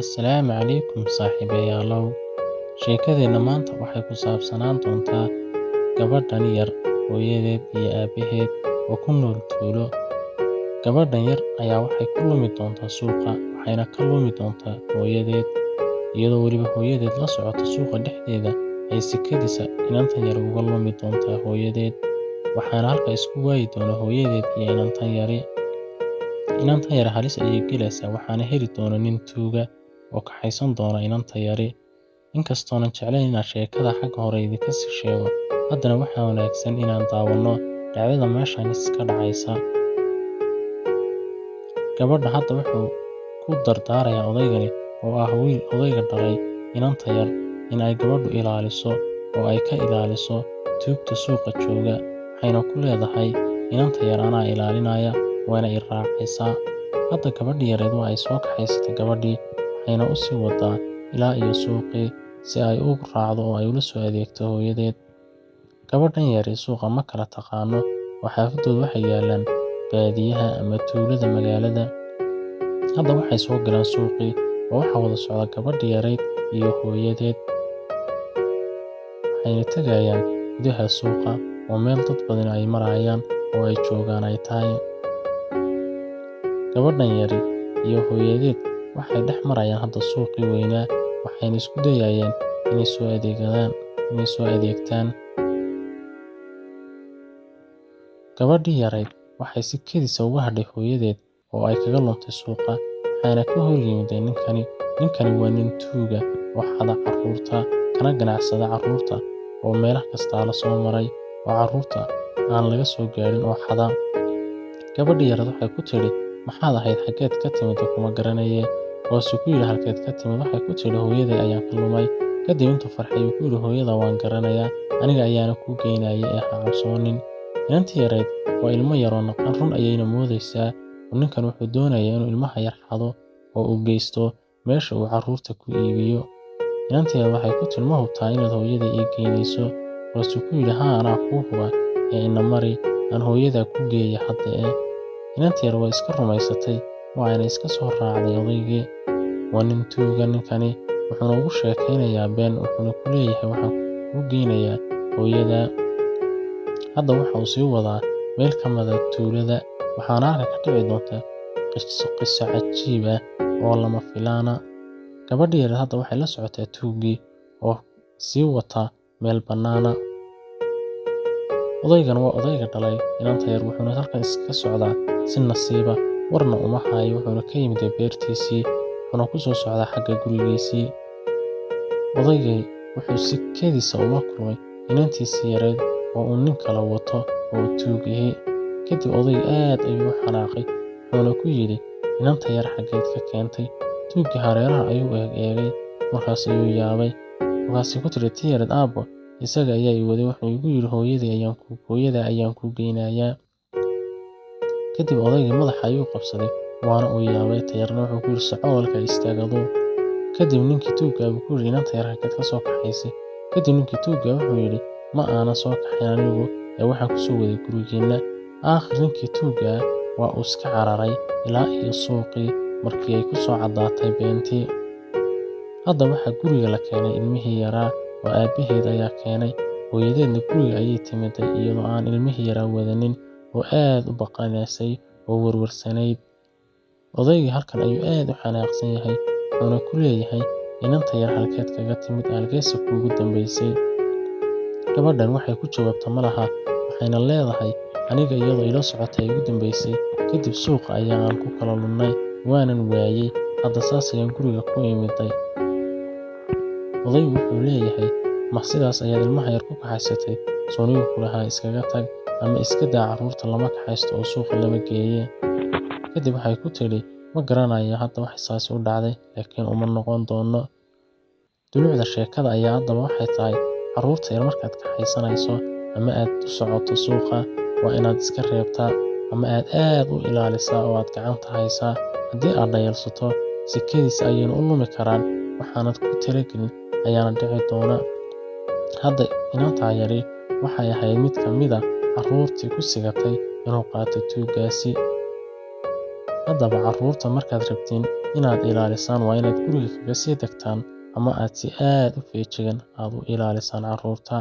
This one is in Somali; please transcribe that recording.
Assalaamu calaykum saaxiibayaalow. Sheekadeenna maanta waxay ku saabsanaan doontaa gabadhan yar, hooyadeed iyo aabbaheed oo ku nool tuulo. Gabadhan yar ayaa waxay ku lumi doontaa suuqa, waxayna ka lumi doontaa hooyadeed, iyadoo weliba hooyadeed la socota suuqa dhexdeeda ay sikadiisa inantan yar uga lumi doontaa hooyadeed. Waxaana halkaa isku waayi doona hooyadeed iyo inantan yari. Inantan yari halis ayay gelaysaa, waxaana heli doona nin tuuga oo kaxaysan doona inanta yari. Inkastoonan jeclayn inaan sheekada xagga hore idinka sii sheego, haddana waxaa wanaagsan inaan daawanno dhacdada meeshan iska dhacaysa. Gabadha hadda wuxuu ku dardaarayaa odaygani oo ah wiil odayga dhalay inanta yar in ay gabadhu ilaaliso oo ay ka ilaaliso tuugta suuqa jooga. Waxayna ku leedahay inanta yar anaa ilaalinaya, waana i raacaysaa. Hadda gabadhii yareed waa ay soo kaxaysatay gabadhii, waxayna u sii wadaa ilaa iyo suuqii si ay u raacdo oo ay ula soo adeegto hooyadeed. Gabadhan yari suuqa ma kala taqaano oo xaafaddoodu waxay yaallaan baadiyaha ama tuulada magaalada. Hadda waxay soo galeen suuqii oo waxaa wada socda gabadhii yarayd iyo hooyadeed. Waxayna tegayaan gudaha suuqa oo meel dad badan ay marayaan oo ay joogaan ay tahay. Gabadhan yari iyo hooyadeed waxay dhex marayaan hadda suuqii weynaa, waxayna isku dayayaan inay soo adeegadaan, inay soo adeegtaan. Gabadhii yarayd waxay si kedis ah uga hadhay hooyadeed oo ay kaga luntay suuqa, waxayna ka hor yimid ninkani. Ninkani waa nin tuuga oo xada carruurta, kana ganacsada carruurta oo meelaha kasta la soo maray oo carruurta aan laga soo gaadhin oo xada. Gabadhii yarayd waxay ku tidhi, maxaad ahayd, xaggeed ka timid, kuma garanaye. Markaasuu ku yidhi, halkeed ka timid? Waxay ku tidhi, hooyaday ayaan ka lumay. Kadib intuu farxay ayuu ku yidhi, hooyada waan garanayaa, aniga ayaana kuu geynaya ee ha cabsoonin. Inantii yarayd waa ilmo yaroo naqan, run ayayna moodaysaa oo ninkan wuxuu doonayaa inuu ilmaha yar xado oo uu geysto meesha uu carruurta ku iibiyo. Inantii yarayd waxay ku tidhi, ma hubtaa inaad hooyaday ii geynayso? Markaasuu ku yidhi, haa, anaa kuu huba ee ina mari, aan hooyadaa ku geeya hadda ee. Inantii yar way iska rumaysatay, waana iska soo raacday odaygii. Waa nin tuuga ninkani, wuxuuna ugu sheekaynayaa been, wuxuuna ku leeyahay waxaan kuu geynayaa hooyadaa. Hadda waxa uu sii wadaa meel ka mid ah tuulada, waxaana halka ka dhici doonta qiso cajiib ah oo lama filaana. Gabadhii yareed hadda waxay la socotaa tuuggii oo sii wata meel bannaana. Odaygan waa odayga dhalay inanta yar, wuxuuna halkan iska socdaa si nasiiba, warna uma hayo, wuxuuna ka yimid beertiisii, wuxuuna ku soo socdaa xagga gurigiisii. Odaygay wuxuu si kedis ah ula kulmay inantiisii yareed oo uu nin kala wato oo tuug yahay. Kadib odayga aad ayuu u xanaaqay, wuxuuna ku yidhi, inanta yar xaggeed ka keentay? Tuuggii hareeraha ayuu eeg eegay, markaas ayuu yaabay. Markaasay ku tidhi tii yareed, aabbo, isaga ayaa i waday, wuxuu igu yidhi hooyadaa ayaan kuu geynayaa. Kadib odaygii madaxa ayuu qabsaday, waana uu yaabay. Tayarna wuxuu ku yidhi, soco halkaa istaag aduu. Kadib ninkii tuugga buu ku yidhi, inanta yar xaggeed ka soo kaxaysay? Kadib ninkii tuugga wuxuu yidhi, ma aanan soo kaxayn anigu ee waxaan ku soo waday gurigiinna. Aakhir ninkii tuugga waa uu iska cararay ilaa iyo suuqii markii ay ku soo caddaatay beentii. Hadda waxaa guriga la keenay ilmihii yaraa oo aabbaheed ayaa keenay. Hooyadeedna guriga ayay timiday iyadoo aan ilmihii yaraa wadanin oo aad u baqanaysay oo werwersanayd. Odaygii halkan ayuu aad u xanaaqsan yahay, wuxuuna ku leeyahay inanta yar halkeed kaga timid, halkeese kuugu dambaysay? Gabadhan waxay ku jawaabtaa malaha, waxayna leedahay aniga iyadoo ila socotay ugu dambaysay. Kadib suuqa ayaa aan ku kala lunnay, waanan waayay, hadda saas ayaan guriga ku imiday. Odaygu wuxuu leeyahay, ma sidaas ayaad ilmaha yar ku kaxaysatay? Soonigu ku lahaa iskaga tag ama iska daa, carruurta lama kaxaysto oo suuqa lama geeye. Kadib waxay ku tidhi, ma garanayo hadda wax saas u dhacday, laakiin uma noqon doono. Dulucda sheekada ayaa haddaba waxay tahay, carruurta yar markaad kaxaysanayso ama aad u socoto suuqa, waa inaad iska reebtaa ama aad aad u ilaalisaa oo aad gacanta haysaa. Haddii aad dhayalsato, si kedis ayayna u lumi karaan, waxaanad ku talagelin ayaana dhici doona. Hadda inantaa yari waxay ahayd mid ka mid ah carruurtii ku sigatay inuu qaato tuuggaasi. Haddaba carruurta markaad rabtiin Inaad ilaalisaan waa inaad guriga kaga sii tagtaan ama aad si aad u feejigan aad u ilaalisaan carruurta.